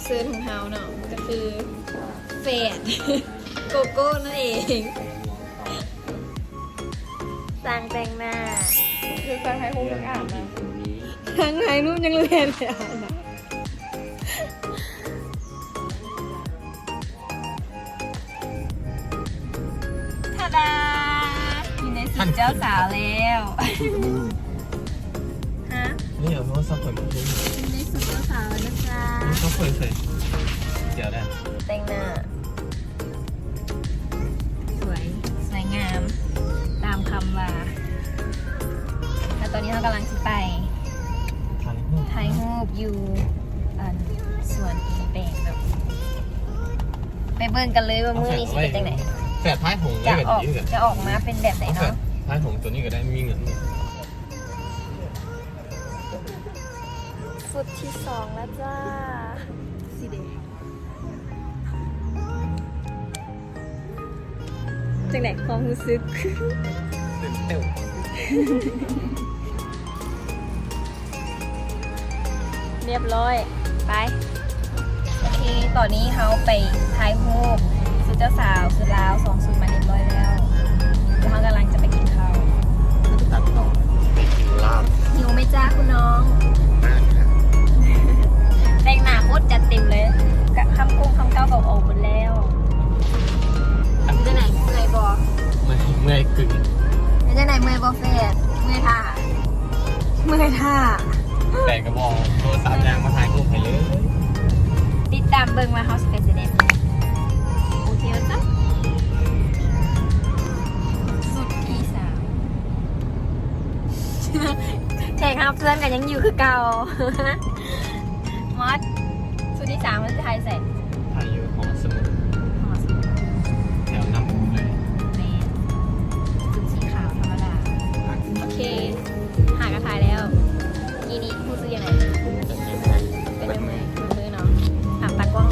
ເຊີນຂອງເຮົາເນາະ ກໍຄືແຟດໂກໂກ້ນັ້ນເອງ. ຊ່າງແຕ່ງໜ້າ ຄືຊ່າງຖ່າຍຮູບຍັງອາບນ້ຳ ຊ່າງຖ່າຍຮູບຍັງແລ່ນໄປອາບນ້ຳ. ທາດາ ຢູ່ໃນຊຸດເຈົ້າສາວແລ້ວ. ຮະ? ນີ້ເອົາໂທລະສັບຂ້ອຍມາໂທ ຢູ່ໃນຊຸດເຈົ້າສາວແລ້ວນະຈ໊ະ. ໂທລະສັບຂ້ອຍໃສ? ດຽວໄດ້ ແຕ່ງໜ້າ ສວຍ ສວຍງາມຕາມຄຳວ່າ. ແລ້ວຕອນນີ້ເຮົາກຳລັງຊິໄປຖ່າຍຮູບ ຖ່າຍຮູບຢູ່ ອັນ ສວນອີແປງເນາະ. ໄປເບິ່ງກັນເລີຍວ່າມື້ນີ້ຊິເປັນຈັ່ງໃດ. ແຟດທ້າຍຫົງ ຈະອອກ ຈະອອກມາເປັນແບບໃດເນາະ. ແຟດທ້າຍຫົງຕົວນີ້ກໍໄດ້ ມີເງິນ. ຊຸດທີສອງແລ້ວຈ້າ ສີແດງ. ຈັ່ງໃດຄວາມຮູ້ສຶກ? ຕື່ນເຕັ້ນ ຮຽບຮ້ອຍ ໄປ. ໂອເຄ ຕອນນີ້ເຮົາໄປຖ່າຍຮູບຊຸດເຈົ້າສາວ ຊຸດລາວ ສອງຊຸດມາຮຽບຮ້ອຍແລ້ວ ແລ້ວເຮົາກຳລັງຈະໄປກິນເຂົ້າ ແລ້ວໄປຕັດຕໍ່ໄປກິນລາບ. ຫິວໄໝຈ້າຄຸນນ້ອງ? ມາກຄ່ະ. ແຕ່ງໜ້າໂຄດຈັດເຕັມເລີຍ ກະຄຳກົງຄຳເກົ່າກໍອອກໝົດແລ້ວ. ເປັນຈັ່ງໃດ ເມື່ອຍບໍ່? ເມື່ອຍ ເມື່ອຍກຶ່ງ. ເປັນຈັ່ງໃດ ເມື່ອຍບໍ່ແຟດ? ເມື່ອຍທ່າ ເມື່ອຍທ່າ. ແຟດກໍບໍ່ເອົາໂທລະສັບຍ່າງມາຖ່າຍຮູບໃຫ້ເລີຍ. ຕິດຕາມເບິ່ງວ່າເຮົາຊິໄປໃສແດ່. ໂອເຄແລ້ວຈ້າ ຊຸດທີສາມ ແຂກຮັບເຊີນກໍຍັງຢູ່ຄືເກົ່າ. ມອດ ຊຸດທີສາມເຮົາຊິຖ່າຍໃສ? ຖ່າຍຢູ່ຫໍສະໝຸດ ຫໍສະໝຸດ ແຖວນ້ຳອຸເລີຍ. ແມ່ນ ຊຸດສີຂາວທຳມະດາ. ໂອເຄ ຫາກະຖ່າຍແລ້ວ. ກີ້ນີ້ຮູ້ສຶກຈັ່ງໃດ? ເປັນເມື່ອຍ ເມື່ອຍເນາະ. ຖາມຕາກ້ອງ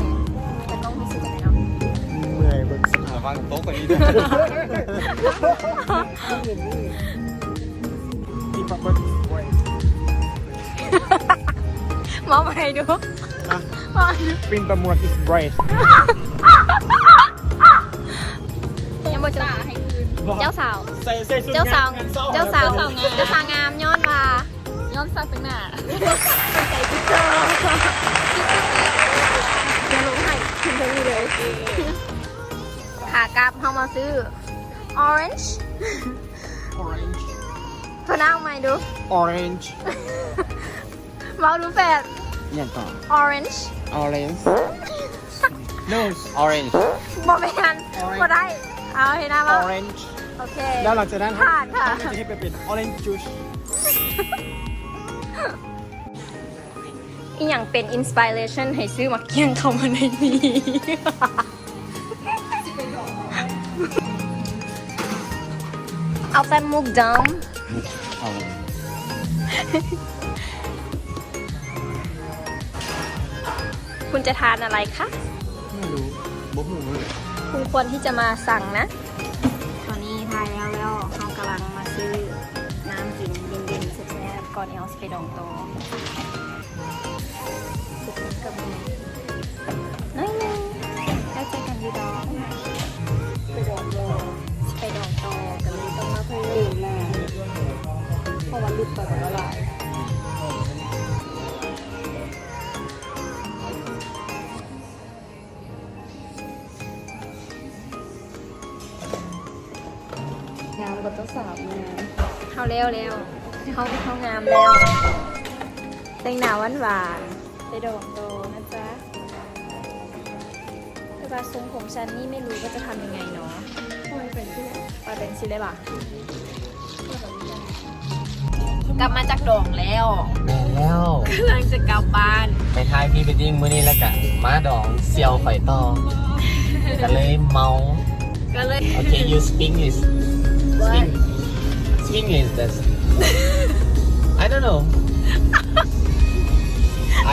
ແດ່ ຕາກ້ອງຮູ້ສຶກຈັ່ງໃດເນາະ? ເມື່ອຍເບິ່ງສະພາບ ລະວັງຕົກກວ່ານີ້ເດີ. ເວົ້າໃໝ່ດູ. ຮະ? ເວົ້າໃໝ່ດູ. Pink Bermuda is bright. ຍັງບໍ່ຈົບ. ເຈົ້າສາວ ໃສ່ ໃສ່ຊຸດ ເຈົ້າສາວ ເຈົ້າສາວ ເຈົ້າສາວງາມ ຍ້ອນວ່າ ຍ້ອນຊ່າງແຕ່ງໜ້າ. ດຽວລົງໃຫ້ຂຶ້ນເທິງນີ້ເລີຍ. ຂາກັບເຮົາມາຊື້ orange. Orange. ໂທນາໃໝ່ດູ. Orange. ເວົ້າດູແຟດ. ຫຍັງເກາະ? Orange. Orange. No, orange. ບໍ່ແມ່ນ orange. ບໍ່ໄດ້. ເອົາໃຫ້ນາເວົ້າ. Orange. ໂອເຄ ແລ້ວຫຼັງຈາກນັ້ນ ຜ່ານຄ່ະ ເຮົາກໍຈະເຮັດໄປເປັນ orange juice. ອີ່ຫຍັງເປັນ inspiration ໃຫ້ຊື້ໝາກກ້ຽງເຂົ້າມາໃນນີ້? ເອົາແຕ່ໝູກດຳ. ເອົາ. ຄຸນຈະທານອະໄລຄະ? ໄມ່ຮູ້ ບໍ່ຮູ້ເລີຍ. ຄຸນຄວນທີ່ຈະມາສັ່ງນະ. ຕອນນີ້ຖ່າຍແລ້ວແລ້ວ ເຮົາກຳລັງມາຊື້ນ້ຳກິນເຢັນໆ ແຊບໆ ກ່ອນທີ່ເຮົາຊິໄປດອງຕໍ່. ໜ້ອຍໜຶ່ງ ແລ້ວເຈີກັນຢູ່ດອງ. ໄປດອງຕໍ່ ຊິໄປດອງຕໍ່ ກໍເລີຍຕ້ອງມາເພີ່ມ ເພາະວ່າຫຼຸດໄປໝົດແລ້ວຫຼາຍ. ງາມກວ່າເຈົ້າສາວອີກນະ. ເຮົາແລ້ວແລ້ວ ເຮົາ ເຮົາງາມແລ້ວ. ແຕ່ງໜ້າຫວານໆ ໄປດອງຕໍ່ນະຈ໊ະ. ແຕ່ວ່າຊົງຜົມຊັ້ນນີ້ ໄມ່ຮູ້ວ່າຈະທຳຍັງໄງເນາະ. ປ່ອຍໄປຈັ່ງຊີ້ເລີຍ ປ່ອຍໄປຈັ່ງຊີ້ເລີຍຫວາ? ກັບມາຈາກດອງແລ້ວ. ແມ່ນແລ້ວ ກຳລັງຈະກັບບ້ານ ໄປຖ່າຍ pre wedding ມື້ນີ້ ແລ້ວກະມາດອງສ່ຽວຂ້ອຍຕໍ່ ກະເລີຍເມົາ ກະເລີຍ Okay, you speak English. What? Speak, speak English. That's, I don't know.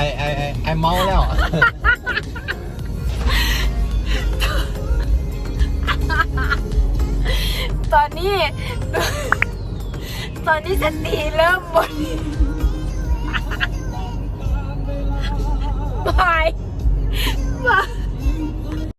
I, I, I, I ເມົາແລ້ວ. ຕອນນີ້ ຕອນນີ້ສະຕິເລີ່ມບໍ່ດີ. ບາຍ. ວ່າ